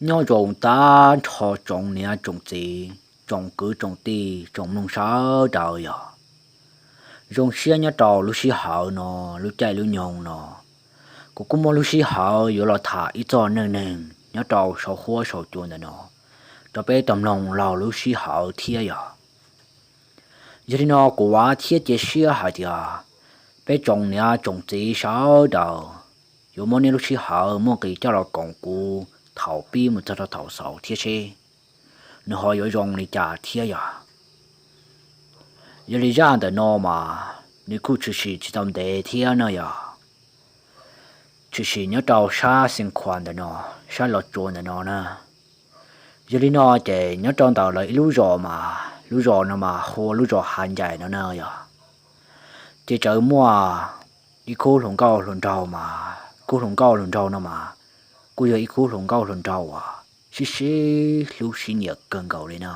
Nyob zoo tag nrho tsoom niam tsoom txiv, tsoom kwv tsoom tij, tsoom mloog sawv daws yog zoo siab nyob rau lub sij hawm no, lub caij lub nyoog no, kuv kuj muaj lub sij hawm yuav los tham ib txoj neej neeg nyob rau saum huab saum cua ntawm no rau peb tau mloog laug lub sij hawm thiab yog. Yog li no kuv vam thiab cia siab hais tias peb tsoom niam tsoom txiv sawv daws yuav muab nej lub sij hawm muaj nqis coj los koom kuv thaum pib mus txog rau thaum xaus thiab seb nws ho yuav zoo li cas thiab yog. Yog li zaj ntawm no mas nws kuj tshwm sim tsis tau ntev thiab no yog, tshwm sim nyob rau sab Xeev Khuam ntawm no, sab Los Tsuas ntawm no na. Yog li no ces nyob rau ntawm lawv ib lub zos mas lub zos no mas hu ua lub zos Hav Ncaim no na yog. Ces txawm muaj ib khub hluas nkauj hluas nraug mas, khub hluas nkauj hluas nraug no mas kuj yog ib khub hluas nkauj hluas nraug uas sib sib hlub sib nyiam kawg nkaus li no.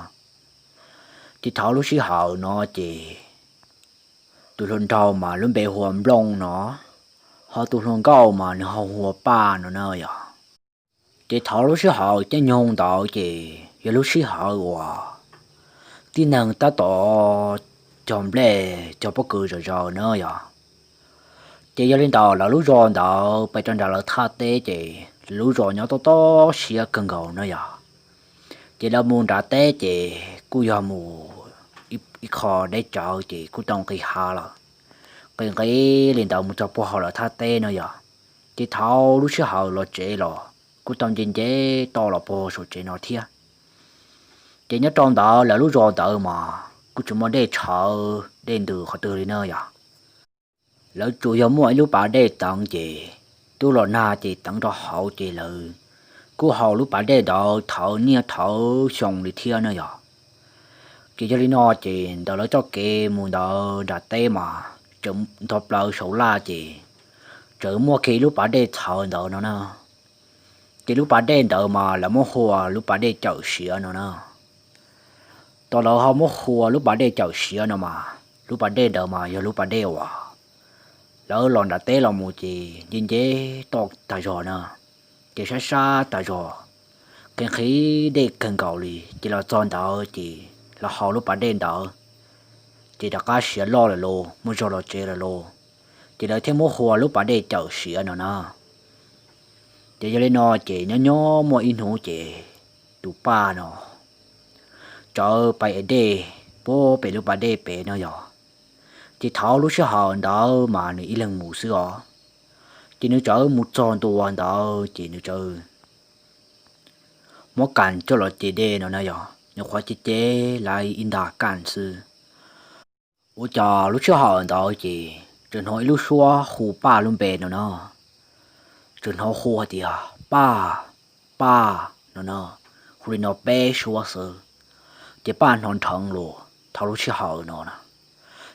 Ces thaum lub sij hawm no ces tus hluas nraug mas lub npe hu ua Nplooj no, ho tus hluas nkauj mas nws ho hu ua Paj no na yog. Ces thaum lub sij hawm caij nyoog ntawd ces yog lub sij hawm uas tib neeg tab tom cog nplej cog pob kws zom zaws na yog. Ces yog li ntawd lawv lub zos ntawd pem rau nram lawv thaj teb ces lawv lub zos nyob tob tob siab kawg nkaus no yog. Ces lawv mus nram teb ces kuj yog mus ib qho deb tsawv ces kuj tau nqis hav lawm. Nqis nqis li ntawd mus txog puag hauv lawv thaj teb no yog. Ces thaum lub sij hawm los tsev los kuj tau nce nce toj los puag saum tsev no thiab. Ces nyob rau ntawd lawv lub zos ntawd mas kuj tsis muaj dej tshawv dej ntws qhov twg li na yog. Lawv tsuas yog muaj ib lub pas dej teev ces twb los nag ces teev rau hauv ces lawv kuj haus lub pas dej ntawd thawv niaj thawv xyoo li thiab na yog. Ces yog li no ces ntawm lawv txoj kev mus ntawd nram teb mas tseem ntog plaws saum laj ces tseem muaj kiag ib lub pas dej txhawv ntawd no na. Ces lub pas dej ntawd mas lawv muab hu ua lub pas dej Cawm Siav no na. Tau lawv ho muab hu ua lub pas dej Cawm Siav no mas lub pas dej ntawd mas yog lub pas dej uas lawv los nram teb los mus ces nce nce toj tag zog na, ces sab sab tag zog, nqhis nqhis dej kawg nkaus li. Ces los txog ntawd ces los haus lub pas dej ntawd ces rov qab siav loj lawm lauj, muaj zog los tsev lawm lauj. Ces lawv thiaj muab hu ua lub pas dej Cawm Siav no na. Ces yog li no ces nyob nyob muaj ib hnub ces tus Paj no tsawv pais ev dej puag pem lub pas dej pem no yog. Ces thaum lub sij hawm ntawd mas nws ib leeg mus xwb os. Ces nws tsawv mus txog ntua ntawd ces nws tsawv muab kas coj los ce dej no na yog, nws qhuav ce ce lawm ib nta kas xwb. Ua cas lub sij hawm ntawd ces tseem hnov ib lub suab hu Paj lub npe no na. Tseem hnov hu hais tias, Paj, Paj no na, hu li no peb suab xwb. Ces Paj hnov nrheev los thaum lub sij hawm no na,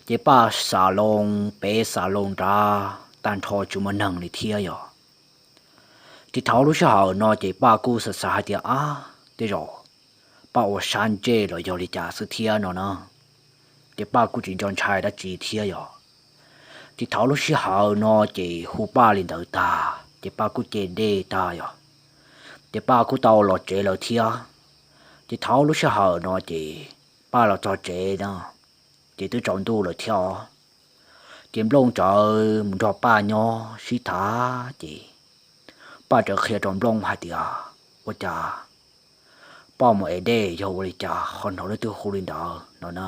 ces Paj xav loo pem xav loo nrad tag nrho tsis muaj neeg li thiab yog. Ces thaum lub sij hawm no ces Paj kuj xav xav hais tias, Ab, tej zaum Paj ua sab ntsej los yog li cas xwb thiab no na. Ces Paj kuj tsis nco ntshai dab tsi thiab yog. Ces thaum lub sij hawm no ces hu Paj li ntawd tag ces Paj kuj ce dej tag yog, ces Paj kuj tau los tsev lawm thiab. Ces thaum lub sij hawm no ces Paj los txog tsev na, ces twb tsaus ntuj lawm thiab os. Ces Nplooj tsawv mus nrog Paj nyob sib tham ces Paj tsawv qhia rau Nplooj hais tias, Ua cas Paj mus ev dej yog ua li cas ho hnov leej twg hu li ntawd no na.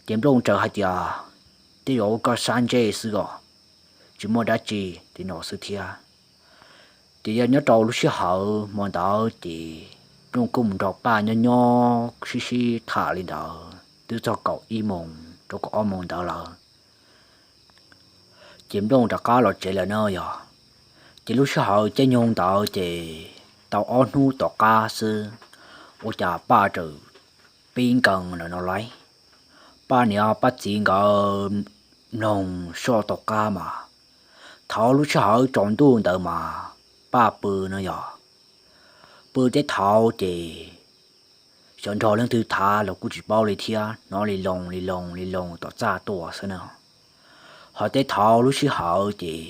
Ces Nplooj tsawv hais tias, Tej zaum ua koj sab ntsej xwb os, tsis muaj dab tsi li no xwb thiab. Ces yog nyob rau lub sij hawm hmo ntawd ces Nplooj kuj mus nrog Paj nyob nyob sib sib tham li ntawd twb txog kaum ib moos rau kaum ob moos ntawd lawm. Ces Nplooj rov qab los tsev lawm na yog. Ces lub sij hawm caij nyoog ntawd ces tau ob hnub tom qab xwb, ua cas Paj txawm pib nkees lawm no lauj. Paj niam Paj txiv nkawd mloog soj tom qab mas thaum lub sij hawm tsaus ntuj ntawd mas Paj pw no yog, pw tej thaum ces xyov nrog leej twg tham los kuj tsis paub li thiab, hnov li loo li loo li loo tom txaj tuaj xwb na. Ho tej thaum lub sij hawm ces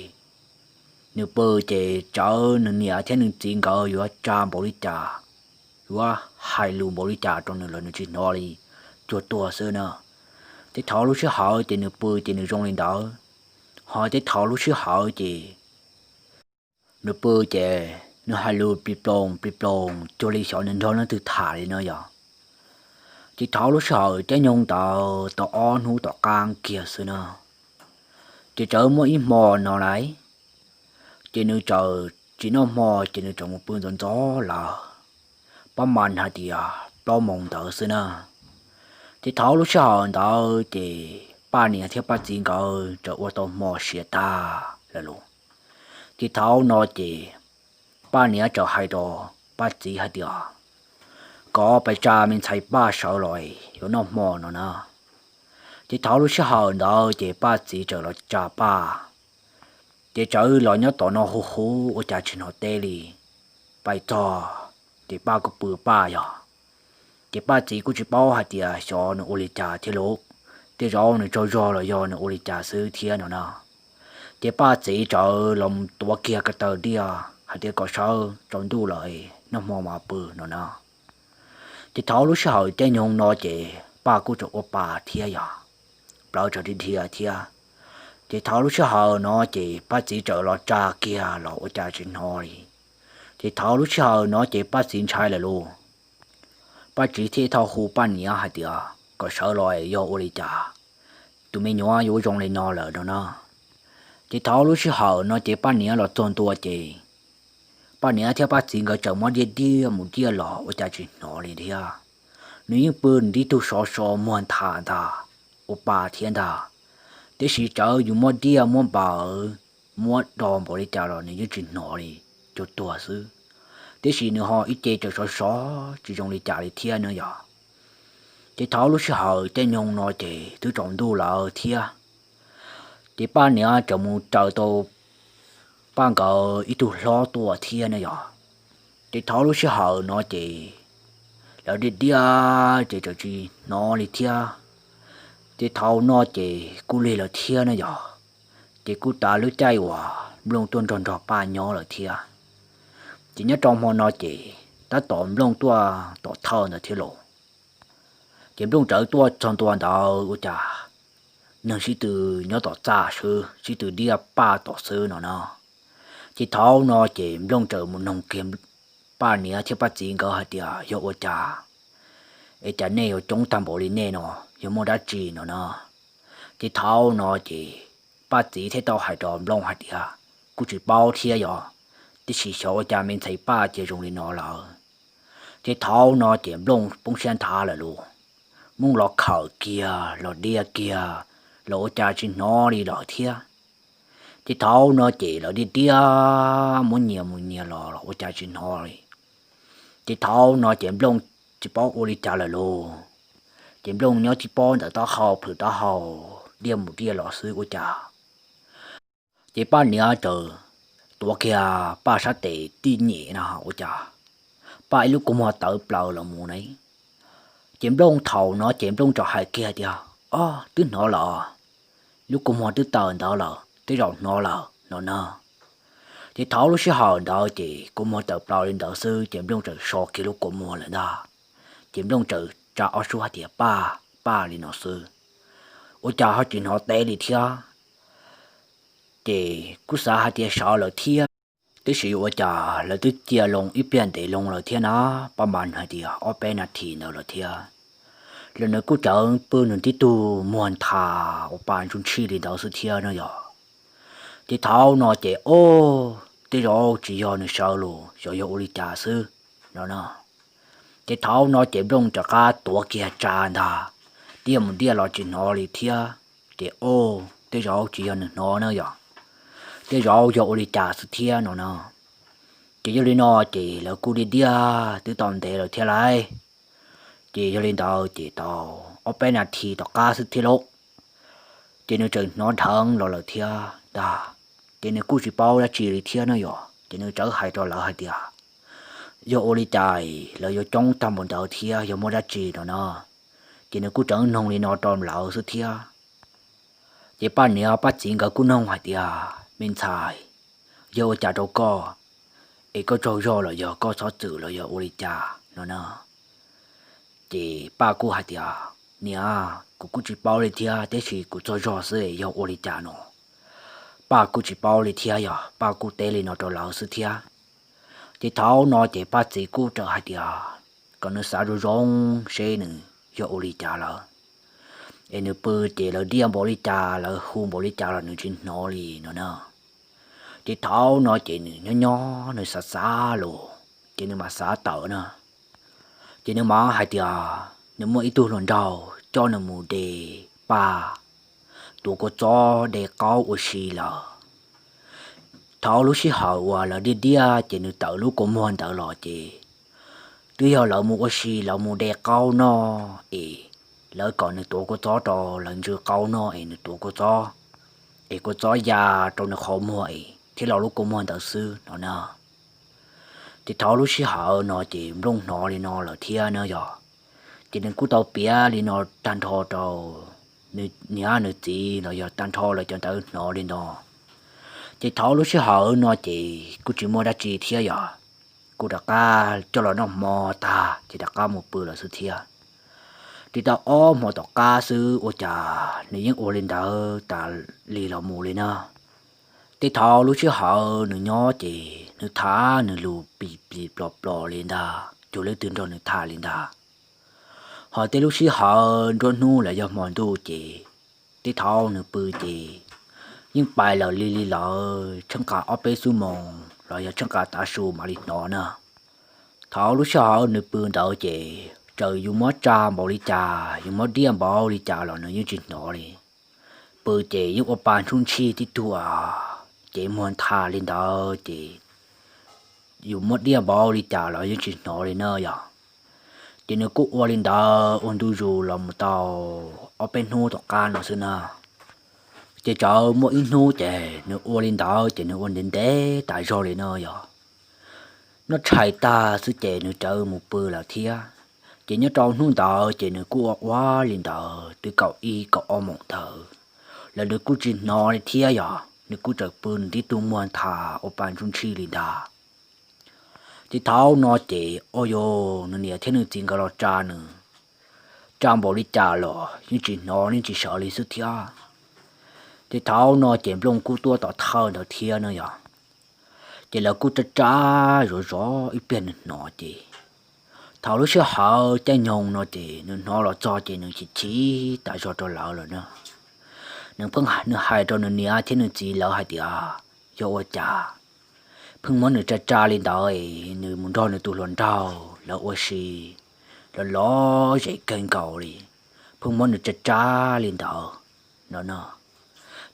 Nws pw ces tsawv nws niam thiab nws txiv nkawd yuav tsa npaum li cas, yuav hais lus npaum li cas rau nws los nws tsis hnov li, cuag tuag xwb na. Tej thaum lub sij hawm ces nws pw ces nws zoo li ntawd, ho tej thaum lub sij hawm ces nws pw ces nws hais lus plig ploog plig ploog cuag li xyov nws nrog leej twg tham li no yog. Ces thaum lub sij hawm caij nyoog ntawd tau ob hnub tom qab kiag xwb na, ces tsawv muaj ib hmo no lais, ces nws txawm tsis noj hmo ces nws txawm mus pw ntxov ntxov lawm, pab mas hais tias plaub moos ntawd xwb na. Ces thaum lub sij hawm ntawd ces Paj niam thiab Paj txiv nkawd txawm ua tau hmo siav tag lawm lauj. Ces thaum no ces Paj niam txawm hais rau Paj txiv hais tias, kom pais tsa me ntxhais Paj sawv los yuav noj hmo no na. Ces thaum lub sij hawm ntawd ces Paj txiv txawm los tsa Paj, ces tsawv los nyob tom no hu hu ua cas tsis hnov teb li. Pais txog ces Paj kuj pw Paj yog, ces Paj txiv kuj tsis paub hais tias xyov nws ua li cas thiab lauj, tej zaum nws tsaug zog los yog nws ua li cas xwb thiab no na. Ces Paj txiv tsawv los tuav kiag ko taw diaj hais tias kom sawv tsaus ntuj lawm noj hmo mas pw no na. Ces thaum lub sij hawm caij nyoog no ces Paj kuj txawm ua pa thiab yog, plawv txawm dhia thiab. Ces thaum lub sij hawm no ces Paj txiv txawm los tsa kiag los ua cas tsis hnov li. Ces thaum lub sij hawm no ces Paj txiv ntshai lawm lauj. Paj txiv thiaj tau hu Paj niam hais tias kom sawv los yog ua li cas tus me nyuam yuav zoo li no lawm no na. Ces thaum lub sij hawm no ces Paj niam los txog ntua ces Paj niam thiab Paj txiv nkawd txawm muab diaj diaj mus diaj los ua cas tsis hnov li thiab. Nws yeej pw nws tib tug sov so muag nthav ntag, ua pa thiab ntag. Tiam sis tsawv yus muab diaj muab npaws, muab do npaum li cas los nws yeej tsis hnov li, cuag tuag xwb. Tiam sis nws ho ib ce txawm sov sov tsis zoo li cas li thiab no yog. Ces thaum lub sij hawm caij nyoog no ces twb tsaus ntuj lawm thiab. Ces Paj niam txawm mus raws tau Paj nkawd ib tug hlob tuaj thiab no yog. Ces thaum lub sij hawm no ces lawv diaj diaj ces txawm tsis hnov li thiab. Ces thaum no ces kuj lig lawm thiab no yog. Ces kuj tas lub caij uas Nplooj tuaj nrog nrog Paj nyob lawm thiab. Ces nyob rau hmo no ces tab tom Nplooj tuaj tom thawj ntawd thiab lauj. Ces Nplooj txawm tuaj txog ntua ntawd ua cas neeg sib tw nyob tom txaj xwb, sib tw diaj Paj tom xwb no na. Ces thaum no ces Nplooj txawm mus noog kiag Paj niam thiab Paj txiv nkawd hais tias yog ua cas es cas nej yuav coob tag npaum li nej no, yog muaj dab tsi no na. Ces thaum no ces Paj txiv thiaj tau hais rau Nplooj hais tias kuj tsis paub thiab yog, tiam sis xyov ua cas me ntxhais Paj cia zoo li no lawm. Ces thaum no ces Nplooj poob siab nthav lawm lauj. Nplooj los khawm kiag los diaj kiag los ua cas tsis hnov li lawm thiab. Ces thaum no ces lawv diaj diaj muab nyias mus nyias los los ua cas tsis hnov li. Ces thaum no ces Nplooj tsis paub ua li cas lawm lauj. Ces Nplooj nyob tsis paub ntawm taub hau plhws taub hau, diaj mus diaj los xwb ua cas. Ces Paj niam txawm tuav kiag Paj sab tes tib nyem no ua cas Paj ib lub kua muag tawv plaws los mus ne. Ces Nplooj thaum no ces Nplooj txawm hais kiag tias, Ob, twb hnov lawm, lub kua muag twb tawm ntawd lawm, tej zaum hnov lawm no na. Ces thaum lub sij hawm ntawd ces kua muag tawm plaws li ntawd xwb ces Nplooj txawm so kiag lub kua muag lawm ntag. Ces Nplooj txawm tsa ob suab hais tias Paj, Paj li no xwb, ua cas ho tsis hnov teb li thiab. Ces kuj xav hais tias sawv lawm thiab, tiam sis ua cas lawv twb cia loo ib pliag ntev loo lawm thiab na, paj mas hais tias ob peb nas this ntawd lawm thiab. Los nws kuj tseem pw nws tib tug muag nthav ua pa ntsuj ntshij li ntawd xwb thiab no yog. Ces thaum no ces ob, tej zaum tsis yog nws sawv los xyov yog ua li cas xwb no na. Ces thaum no ces Nplooj rov qab tuav kiag tsa ntag, diaj mus diaj los tsis hnov li thiab. Ces ob, tej zaum tsis yog nws hnov na yog, tej zaum yog ua li cas xwb thiab no na. Ces yog li no ces lawv kuj diaj diaj twb tau ntev lawm thiab lauj. Ces yog li ntawd ces tau ob peb nas this tom qab xwb thiab lauj, ces nws txawm hnov dheev los lawm thiab ntag. Ces nws kuj tsis paub dab tsi li thiab no yog, ces nws txawm hais rau lawv hais tias, Yog ua li cas lawv yuav coob tag npaum ntawd thiab, yog muaj dab tsi no na? Ces nws kuj tseem noog li no rau lawv xwb thiab. Ces Paj niam Paj txiv nkawd kuj noog hais tias, Me ntxhais, yog ua cas rau koj, es koj tsaug zog los yog koj txhob txwm los yog ua li cas no na? Ces Paj kuj hais tias, Niam, kuv kuj tsis paub li thiab, tab sis kuv tsaug zog xwb, yog ua li cas no? Paj kuj tsis paub li thiab, yog Paj kuj teb li no rau lawv xwb thiab. Ces thaum no ces Paj txiv kuj raws hais tias kom nws xav zoo zoo seb nws yog ua li cas lawm, es nws pw ces lawv diaj npaum li cas, lawv hu npaum li cas los nws tsis hnov li no na. Ces thaum no ces nws nyob nyob nws xav xav los, ces nws mam xav tawm na. Ces nws mam hais tias nws muaj ib tug hluas nraug coj nws mus de Paj, tuav kua txob de qaub ua si lawm. Thaum lub sij hawm uas lawv diaj diaj ces nws tawm lub kua muag ntawd los ces twb yog lawv mus ua si, lawv mus de qaub noj es lawv kom nws tuav kua txob rau lawv ntsw qaub noj es nws tuav kua txob, es kua txob ya rau nws qhov muag es thiaj los lub kua muag ntawd xwb no na. Ces thaum lub sij hawm no ces Nplooj hnov li no lawm thiab na yog, ces nws kuj tau piav li no tag nrho rau nws niam nws txiv los yog tag nrho lawv cov ntawd hnov li no. Ces thaum lub sij hawm no ces kuj tsis muaj dab tsi thiab yog, kuj rov qab coj los noj hmo tag ces rov qab mus pw lawm xwb thiab. Tsis tau ob hmo tom qab xwb ua cas nws yeej ua li ntawd tas li los mus li na. Tej thaum lub sij hawm nws nyob ces nws tham nws lus pim pim plom plom li ntag, cuag leej twg nrog nws tham li ntag. Ho tej lub sij hawm nruab hnub los yog hmo ntuj ces tej thaum nws pw ces yeej pais lawm li li lawm tsheej qas ob peb xuab moos los yog tsheej qas tav su mam li hnov na. Thaum lub sij hawm nws pw ntawd ces txawm yus muab tsa npaum li cas, yus muab diaj npaum li cas los nws yeej tsis hnov li. Pw ces yeej ua pa ntsuj ntshij tib tug, ces muag nthav li ntawd ces yus muab diaj npaum li cas los yeej tsis hnov li na yog. Ces nws kuj ua li ntawd ua ntu zus los mus tau ob peb hnub tom qab no xwb na. Ces txawm muaj ib hnub ces nws ua li ntawd ces nws ua ntev ntev tas zog li no yog, noj tshais tag xwb ces nws rov mus pw lawm thiab. Ces nyob rau hnub ntawd ces nws kuj ua ua li ntawd twb kaum ib kaum ob moos ntawd los nws kuj tsis hnov li thiab yog, nws kuj tseem pw nws tib tug muag nthav ua pa ntsuj ntshij li ntag. Ces thaum no ces ua cas nws niam thiab nws txiv nkawd los tsa nws, tsa npaum li cas los yeej tsis hnov yeej tsis sawv li xwb thiab. Ces thaum no ces Nplooj kuj tuaj tom thawj ntawd thiab no yog, ces lawv kuj tsa tsa zov zov ib pliag nws hnov ces thaum lub sij hawm caij nyoog no ces nws hnov los txog ces nws chim chim tas zog rau lawv lawm na. Nws pheej nws hais rau nws niam thiab nws txiv lawv hais tias, yog ua cas pheej muab nws tsa tsa li ntawd, nws mus nrog nws tus hluas nraug lawv ua si los lom zem kawg nkaus li, pheej muab nws tsa tsa li ntawd no no.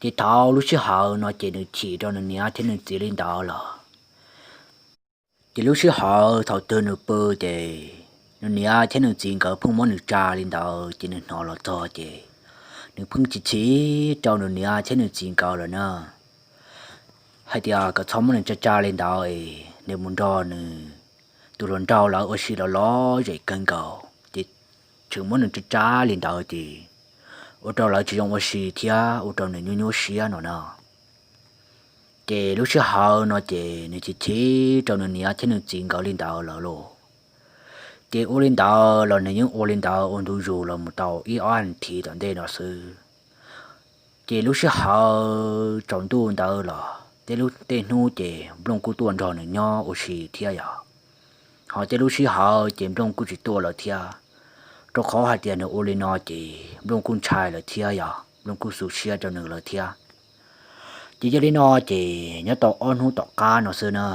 Ces thaum lub sij hawm no ces nws chim rau nws niam thiab nws txiv li ntawd lawm. Ces lub sij hawm thaum twg nws pw ces nws niam thiab nws txiv nkawd pheej muab nws tsa li ntawd ces nws hnov los txog ces nws pheej chim chim rau nws niam thiab nws txiv nkawd lawm na, hais tias kom txhob muab nws tsa tsa li ntawd, nws mus nrog nws tus hluas nraug lawv ua si los lom zem kawg nkaus ces tseem muab nws tsa tsa li ntawd ces ua rau lawv tsis zoo ua si thiab ua rau nws nyuaj nyuaj siab no na. Ces lub sij hawm no ces nws chim chim rau nws niam thiab nws txiv nkawd li ntawd lawm lauj. Ces ua li ntawd los nws yeej ua li ntawd ua ntu zus los mus tau ib ob as thiv tom ntej no xwb. Ces lub sij hawm tsaus ntuj ntawd los tej lub tej hnub ces Nplooj kuj tuaj nrog nws nyob ua si thiab yog, ho tej lub sij hawm ces Nplooj kuj tsis tuaj lawm thiab, rau qhov hais tias nws ua li no ces Nplooj kuj ntshai lawm thiab yog Nplooj kuj xu siab rau nws lawm thiab. Ces yog li no ces nyob tau ob hnub tom qab no xwb na,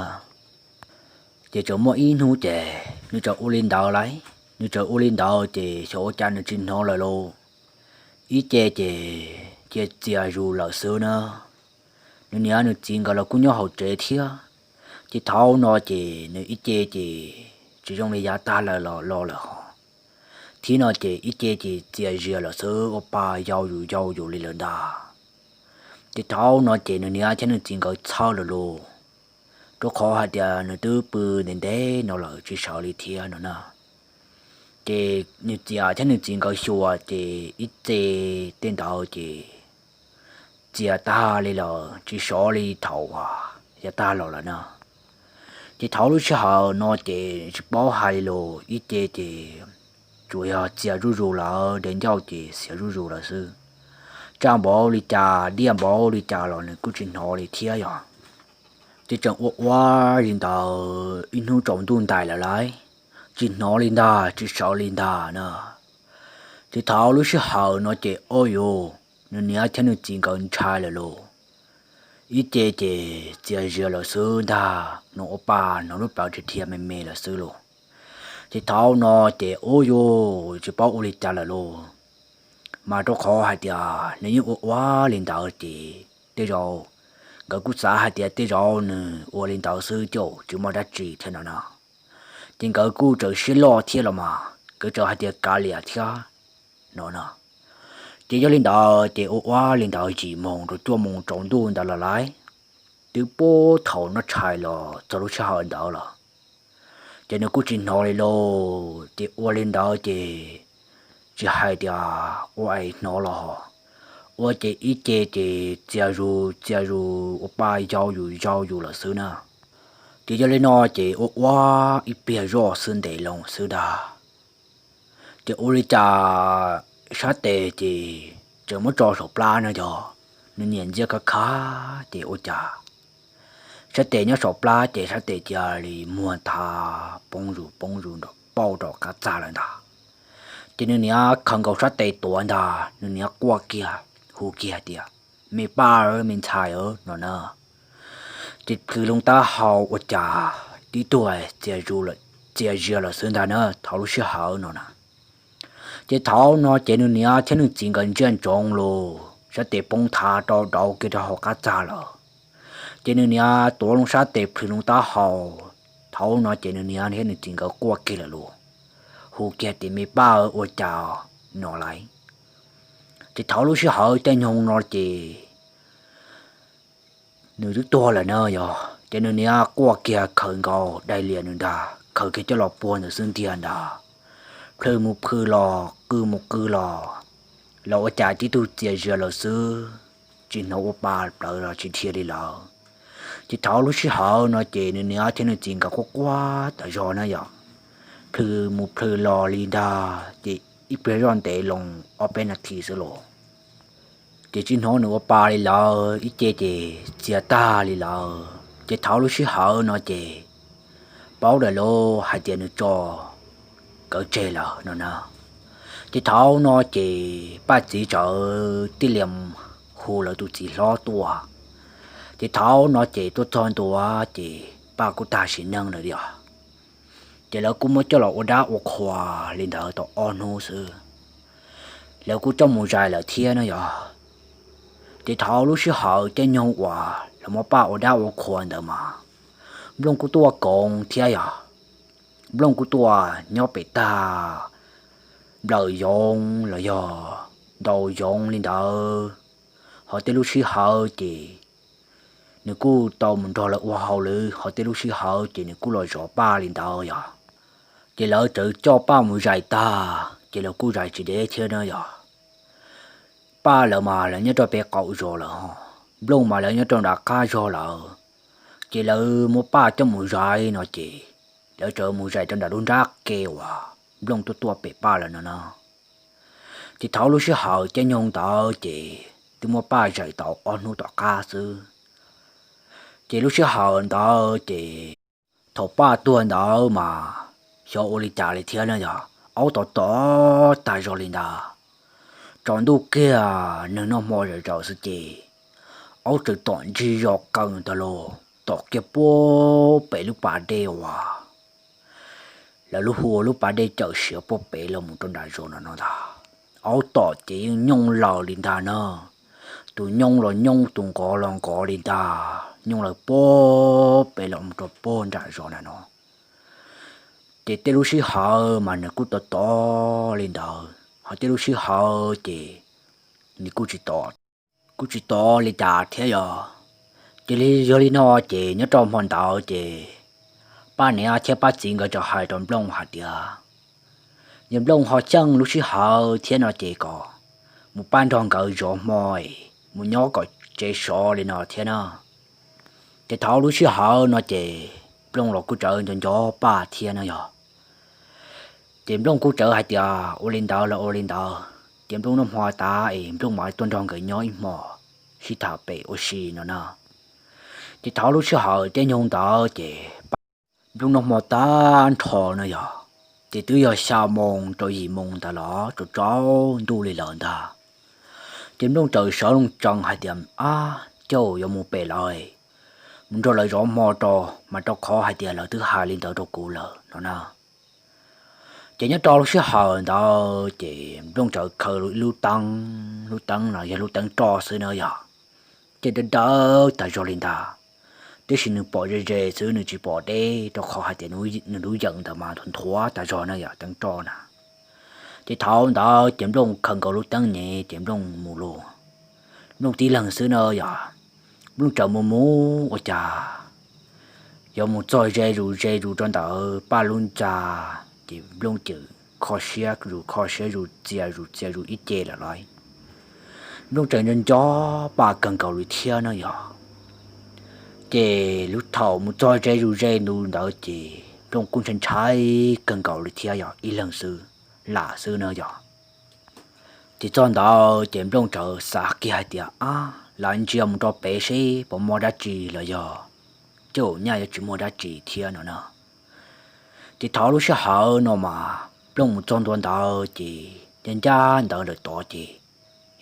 ces txawm muaj ib hnub ces nws txawm ua li ntawd lauj, nws txawm ua li ntawd ces xyov ua cas nws tsis hnov lawm lauj. Ib ce ces cia txias zus lawm xwb na. Nws niam nws txiv nkawd los kuj nyob hauv tsev thiab, ces thaum no ces nws ib ce ces tsis zoo li yav tag lawm los los lawm ho. Thiab no ces ib ce ces txias zias lawm xwb ua pa yau yus yau yus li lawm ntag. Ces thaum no ces nws niam thiab nws txiv nkawd txhawj lawm lauj, rau qhov hais tias nws twb pw ntev ntev no lawm tsis sawv li thiab no na. Ces nws niam thiab nws txiv nkawd xyuas ces ib ce tej ntawd ces txias tag li lawm tsis sov li thaum uas cia tag los lawm na. Ces thaum lub sij hawm no ces tsis paub hais li los ib ce ces tsuas yog txias zuj zus lawm, de ncauj ces xiav zuj zus lawm xwb. Tsaj npaum li cas diaj npaum li cas los nws kuj tsis hnov li thiab yog. Ces tseem ua ua li ntawd ib hnub tsaus ntuj ntais lawm lauj, tsis hnov li ntag, tsis sawv li ntag na. Ces thaum lub sij hawm no ces ua rau nws niam thiab nws txiv nkawd ntshai lawm lauj. Ib ce ces txias zias lawm xwb ntag, hnov ua pa hnov lub plawv dhia dhia me me lawm xwb lauj. Ces thaum no ces ua rau tsis paub ua li cas lawm lauj, mas rau qhov hais tias nws yeej ua ua li ntawd ces tej zaum nkawd kuj xav hais tias tej zaum nws ua li ntawd xwb ces tsis muaj dab tsi thiab no na. Ces nkawd kuj tseem siab loj thiab los mas nkawd tseem hais tias kav liam thiab no na. Ces yog li ntawd ces ua ua li ntawd yim moos rau cuaj moos tsaus ntuj ntawd los lauj, twb puag thaum noj tshais los txog lub sij hawm ntawd lawm. Ces nws kuj tsis hnov li lauj, ces ua li ntawd ces tsis hais tias ua es hnov los hos, ua ces ib ce ces txias zus txias zus ua pa yau yus yau yus lawm xwb na. Ces yog li no ces ua ua ib pliag zoj xwb ntev loo xwb ntag. Ces ua li cas sab tes ces tseem muab tso saum plab no yog, nws niam ntsia khav khav ces ua cas sab tes nyob saum plab ces sab tes cia li muag thav poob zus poob zus nrov pauj rau qab txag lawm ntag. Ces nws niam khaws nkaus sab tes tuav ntag, nws niam quaj kiag hu kiag tias, me paj, me ntxhais no na. Ces plhws loo taub hau ua cas tib tug txias zias lawm xwb ntag na thaum lub sij hawm no na. Ces thaum no ces nws niam thiab nws txiv nkawd ntsia ntsoov los sab tes poob thav rau dauv kiag rau hauv qab txag lawm. Ces nws niam tuav loo sab tes plhws loo taub hau, thaum no ces nws niam thiab nws txiv nkawd quaj kiag lawm los hu kiag tias me paj ua cas no lauj. Ces thaum lub sij hawm caij nyoog no ces nws twb tuag lawm na yog, ces nws niam quaj kiag khaws nkaus daim lias nws ntag khaws kiag coj los puag ntawd xwb ntiag ntag. Plhws mus plhws los qw mus qw los, los ua cas tib tug txias zias lawm xwb, tsis hnov ua pa plawv los tsis dhia li lawm. Ces thaum lub sij hawm no ces nws niam thiab nws txiv nkawd quaj quaj tas zog na yog, plhws mus plhws los li ntag ces ib pliag zoj ntev loo ob peb nas this xwb los ces tsis hnov nws ua pa li lawm, ib ce ces txias tag li lawm. Ces thaum lub sij hawm no ces paub lawm lauj hais tias nws tso nkawd tseg lawm no na. Ces thaum no ces Paj txiv txawm tij lias hu lawv tus txiv hlob tuaj. Ces thaum no ces tuaj txog ntua ces Paj kuj tag sim neej lawm yog, ces lawv kuj muab coj los ua dab ua qhua li ntawd tau ob hnub xwb, lawv kuj coj mus zais lawm thiab no yog. Ces thaum lub sij hawm caij nyoog uas lawv muab Paj ua dab ua qhua ntawd mas Nplooj kuj tuaj koom thiab yog, Nplooj kuj tuaj nyob pem tag nplawm yoov los yog ntaus yoov li ntawd, ho tej lub sij hawm ces nws kuj tau mus nrog lawv ua hauj lwm, ho tej lub sij hawm ces nws kuj los zov Paj li ntawd yog. Ces lawv txawm coj Paj mus zais tag ces lawv kuj zais tsis deb thiab na yog. Paj lawv mas lawv nyob rau pem qaum zos lawm ho, Nplooj mas lawv nyob rau nram qab zos lawm. Ces lawv muab Paj coj mus zais no ces lawv txawm mus zais rau nram lub nrab ke uas Nplooj tuaj tuaj pem Paj lawm no no. Ces thaum lub sij hawm caij nyoog ntawd ces twb muab Paj zais tau ob hnub tom qab xwb. Ces lub sij hawm ntawd ces thaum Paj tuag ntawd mas xyov ua li cas li thiab na yog, aub tom tom tag zog li ntag. Tsaus ntuj kiag neeg noj hmo zom zaws xwb ces aub txawm tom ntsig zos qees tag los tom kiag puag pem lub pas dej uas lawv lub hu ua lub pas dej cawm siav puag pem los mus rau nram zos no no ntag. Aub tom ces yeej nyooj laws li ntag na, tus nyooj los nyooj tus nqov los nqov li ntag, nyooj laws puag pem los mus rau puag nram zos na no. Ces tej lub sij hawm mas nws kuj tom tom li ntawd, ho tej lub sij hawm ces nws kuj tsis tom, kuj tsis tom li cas thiab yog. Ces li yog li no ces nyob rau hmo ntawd ces Paj niam thiab Paj txiv nkawd txawm hais rau Nplooj hais tias, yog Nplooj ho xyeej lub sij hawm thiab no ces kom mus pab nrog nkawd zov hmo es mus nyob kom tsev sov li no thiab na. Ces thaum lub sij hawm no ces Nplooj los kuj txawm nco nco Paj thiab no yog. Ces Nplooj kuj txawm hais tias ua li ntawd los ua li ntawd, ces Nplooj noj hmo tas es Nplooj mam tuaj nrog nkawd nyob ib hmo sib tham pem ua si no na. Ces thaum lub sij hawm caij nyoog ntawd ces Nplooj noj hmo tag nrho no yog, ces twb yog xya moo rau yim moo ntawd los rau tsaus ntuj li lawm ntag. Ces Nplooj txawm sawv loo tsees hais tias, Ab, cauj yuav mus pem lawm, mus nrog lawv zov hmo rau, mas rau qhov hais tias lawv twb hais li ntawd rau kuv lawm no na. Ces nyob rau lub sij hawm ntawd ces Nplooj txawm khaws lub teeb, lub teeb no yog lub teeb roj xwb na yog, ces dawb dawb tas zog li ntag. Tiam sis nws pom ze ze xwb, nws tsis pom deb rau qhov hais tias nws lub yeem ntawd mas nthuav tas zog na yog teeb roj na. Ces thaum ntawd ces Nplooj khaws nkaus lub teeb nyem ces Nplooj mus lauj. Nplooj tib leeg xwb na yog, Nplooj txawm mus mus ua cas yuav mus txog ze zus ze zus rau ntawm Paj lub ntxa, ces Nplooj cem kho siab zus kho siab zus txias zus txias zus ib ce lawm lauj. Nplooj tseem nco nco Paj kawg nkaus li thiab no yog. Ces lub thaum mus txog ze zus ze zus ntawd ces Nplooj kuj ntshai ntshai kawg nkaus li thiab yog ib leeg xwb, lam xwb no yog. Ces txog ntawd ces Nplooj txawm xav kiag hais tias, Ab, lam ntsia mus rau pem seb puas muaj dab tsi los yog, cauj nyaj yuav tsis muaj dab tsi thiab no na. Ces thaum lub sij hawm no mas Nplooj mus txog ntua ntawd ces ncaj ncaj ntawd lawm tod ces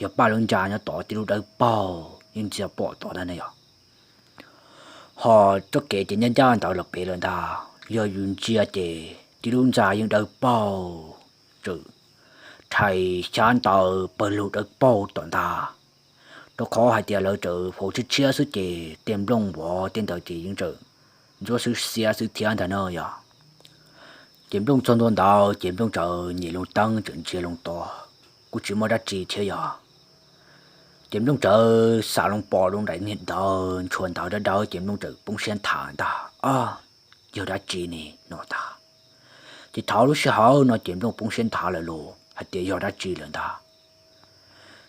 yog Paj lub ntxa nyob tod, tib lub dawb paug yeej ntsia pom tod ntag na yog. Ho txoj kev ces ncaj ncaj ntawd lawm pem lawm ntag, yog yus ntsia ces tib lub ntxa yeej dawb paug, txawm rhais xyab ntawv pawg lug dawb paug tom ntag. Rau qhov hais tias lawv txawm faus tshiab tshiab xwb ces tej nplooj vov tej ntawd ces yeej txawm ntsuab xwb xiab xwb thiab ntag na yog. Ces Nplooj txog ntua ntawd ces Nplooj txawm nyem loo teeb txawm ntsia loo tod, kuj tsis muaj dab tsi thiab yog. Ces Nplooj txawm xam loo pom loo daim niag ntawv ntshua ntawv dawb dawb ces Nplooj txawm poob siab nthav ntag, Ab, yog dab tsi ne no ntag. Ces thaum lub sij hawm no ces Nplooj poob siab nthav lawm los hais tias yog dab tsi lawm ntag.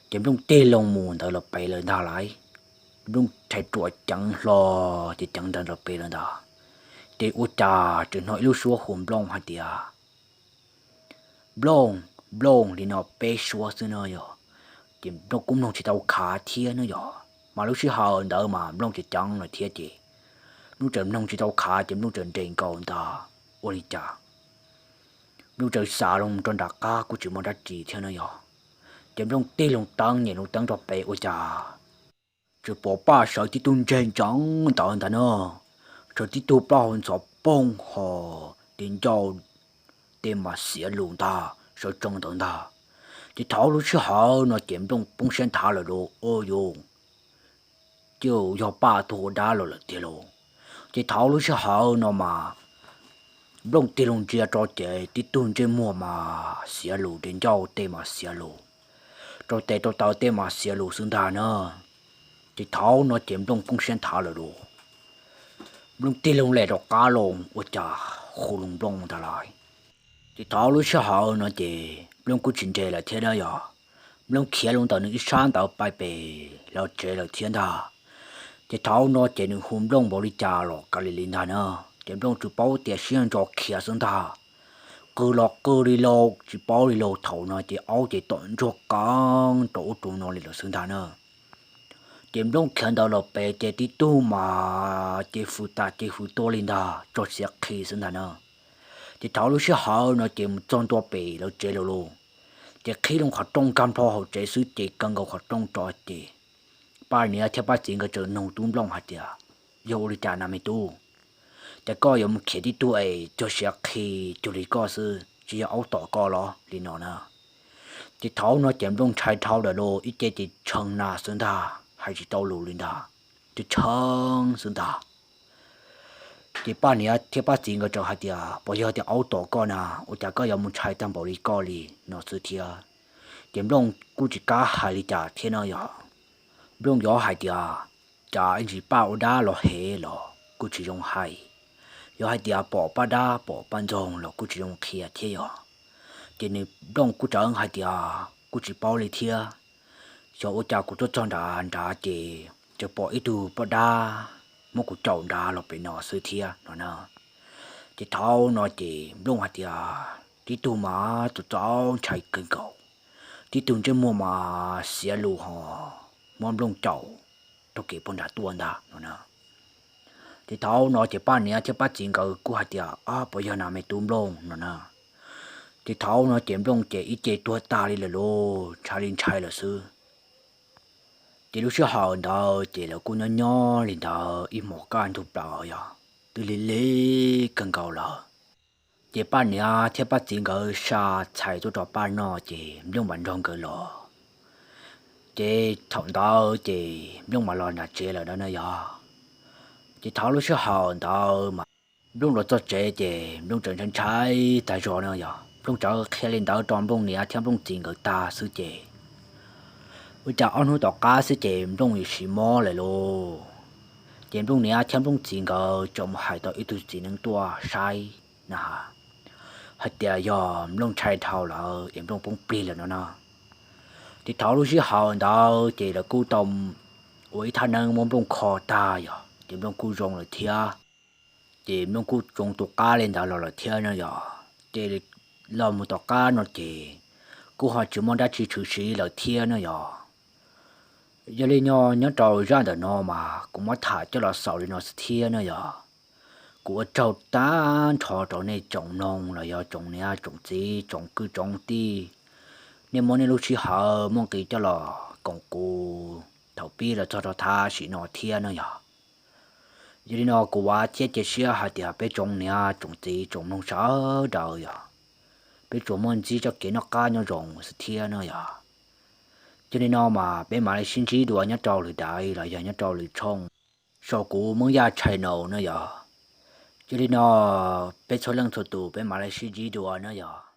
Ces Nplooj tig loo mus ntawd lawm pem lawm ntag lauj. Nplooj rhais ruam ceev hlo, ces ceev ntawd lawm pem lawm ntag. Ces ua cas tseem hnov ib lub suab hu Nplooj hais tias, Nplooj, Nplooj li no peb suab xwb no yog. Ces Nplooj kuj mloog tsis tau khav thiab no yog, mas lub sij hawm ntawd mas Nplooj ceev ceev lawm thiab ces Nplooj txawm mloog tsis tau khav ces Nplooj txawm nres nkaus ntag. Ua li cas Nplooj txawm xam loo rau nram qab kuj tsis muaj dab tsi thiab no yog. Ces Nplooj tig loo teeb nyem loo teeb rau pem ua cas txawm pom Paj sawv tib tug ntseg ntsees ntawd ntag na, sawv tib tug plaub hau ntxhov poog ho, tes ncauj tej mas xiav lus ntag, sawv tsees ntawd ntag. Ces thaum lub sij hawm no ces Nplooj poob siab nthav lawm lauj, ua yus, ces yog Paj tus ua dab los lawm tiag lauj. Ces thaum lub sij hawm no mas Nplooj tig loo ntsia rau ces tib tug ntsej muag mas xiav lus, tes ncauj tej mas xiav lus, rau tes rau taw tej mas xiav lus xwb ntag na. Ces thaum no ces Nplooj poob siab nthav lawm lauj. Nplooj tig loo lem rov qab los ua cas hu loo Nplooj ntag lauj. Ces thaum lub sij hawm no ces Nplooj kuj tsis nres lawm thiab na yog. Nplooj khiav loo ntawm nws ib sab ntawd pais pem lawv tsev lawm thiab ntag. Ces thaum no ces nws hu Nplooj npaum li cas los kav li li ntag na. Ces Nplooj tsuas paub tias siab ntso khiav xwb ntag. Qw los qw li lauj, tsis paub li lauj, thaum no ces aub ces tom ntsuag qeeb rau ub rau no li lawm xwb ntag na. Ces Nplooj khiav ntawd lawm pem ces tib tug mas ces fws tas ces fws tuaj li ntag, tso siav qhi xwb ntag na. Ces thaum lub sij hawm no ces mus txog ntua pem lawv tsev lawm lauj. Ces qhib loo qhov rooj nkag nplho hauv tsev xwb ces kaw nkaus qhov rooj rau ces Paj niam thiab Paj txiv nkawd txawm nug tub Nplooj hais tias, Yog ua li cas na me tub? Ces koj yuav mus khiav tib tug es tso siav qhi cuag li koj xwb, tsis yog aub tom koj los li no na. Ces thaum no ces Nplooj ntshai dhau lawm lauj, ib ce ces tshee na xwb ntag, hais tsis tau lus li ntag, ces tshee xwb ntag. Ces Paj niam thiab Paj txiv nkawd txawm hais tias, Puas yog tias aub tom koj na, ua cas koj yuav mus ntshai tag npaum li koj li no xwb thiab? Ces Nplooj kuj tsis kam hais li cas thiab no yog. Nplooj yuav hais tias cas ib ntsis Paj ua dab los hev los kuj tsis zoo hais, yuav hais tias pom Paj dab pom Paj ntxoog los kuj tsis zoo qhia thiab yog. Ces nws Nplooj kuj txawm hais tias kuj tsis paub li thiab, xyov ua cas kuv tuaj txog nrad nrad ces txawm pom ib tug poj dab muab kuv caum nrad los pem no xwb thiab no na. Ces thaum no ces Nplooj hais tias tib tug mas txaus txaus ntshai kawg nkaus, tib tug ntsej muag mas xiav lus ho muab Nplooj caum rau kev puag nram tuaj ntag no na. Ces thaum no ces Paj niam thiab Paj txiv nkawd kuj hais tias, Ab, puas yog nas me tub Nplooj no na? Ces thaum no ces Nplooj ces ib ce tuag tag li lawm lauj, ntshai li ntshai lawm xwb. Ces lub sij hawm ntawd ces lawv kuj nyob nyob li ntawd ib hmos kaj ntug plaws yog twb lig lig kawg nkaus lawm. Ces Paj niam thiab Paj txiv nkawd xa txhais tuaj rau Paj noj ces Nplooj mam nrog nkawd los. Ces thaum ntawd ces Nplooj mam los nram tsev lawm no na yog. Ces thaum lub sij hawm ntawd mas Nplooj los txog tsev ces Nplooj tseem ntshai ntshai tag zog no yog, Nplooj txawm qhia li ntawd rau Nplooj niam thiab Nplooj txiv nkawd tag xwb ces ua cas ob hnub tom qab xwb ces Nplooj yuav siv mob lawm lauj. Ces Nplooj niam thiab Nplooj txiv nkawd txawm mus hais tau ib tug txiv neeb tuaj saib na, hais tias yog Nplooj ntshai dhau lawm es Nplooj poob plig lawm no na. Ces thaum lub sij hawm ntawd ces lawv kuj tau ua ib thaj neeb muab Nplooj kho tag yog, ces Nplooj kuj zoo lawm thiab. Ces Nplooj kuj tsoo tus qab li ntawd los lawm thiab no yog. Ces los mus tom qab no ces kuj ho tsis muaj dab tsi tshwm sim lawm thiab no yog. Yog li no nyob rau zaj ntawm no mas kuv muab tham coj los xaus li no xwb thiab no yog. Kuv ua tsaug tag nrho rau nej tsoom mloog los yog tsoom niam tsoom txiv tsoom kwv tsoom tij, nej muab nej lub sij hawm muaj nqis coj los koom kuv thaum pib los txog rau tam sim no thiab no yog. Yog li no kuv vam thiab cia siab hais tias peb tsoom niam tsoom txiv tsoom mloog sawv daws yog peb tsuas muaj ntxiv txoj kev noj qab nyob zoo xwb thiab no yog. Yog li no mas peb mam li sib ntsib dua nyob rau lwm daim los yog nyob rau lwm tshooj saum kuv Hmoob Yaj channel no yog. Yog li no peb txhua leej txhua tus peb mam li sib ntsib dua no yog.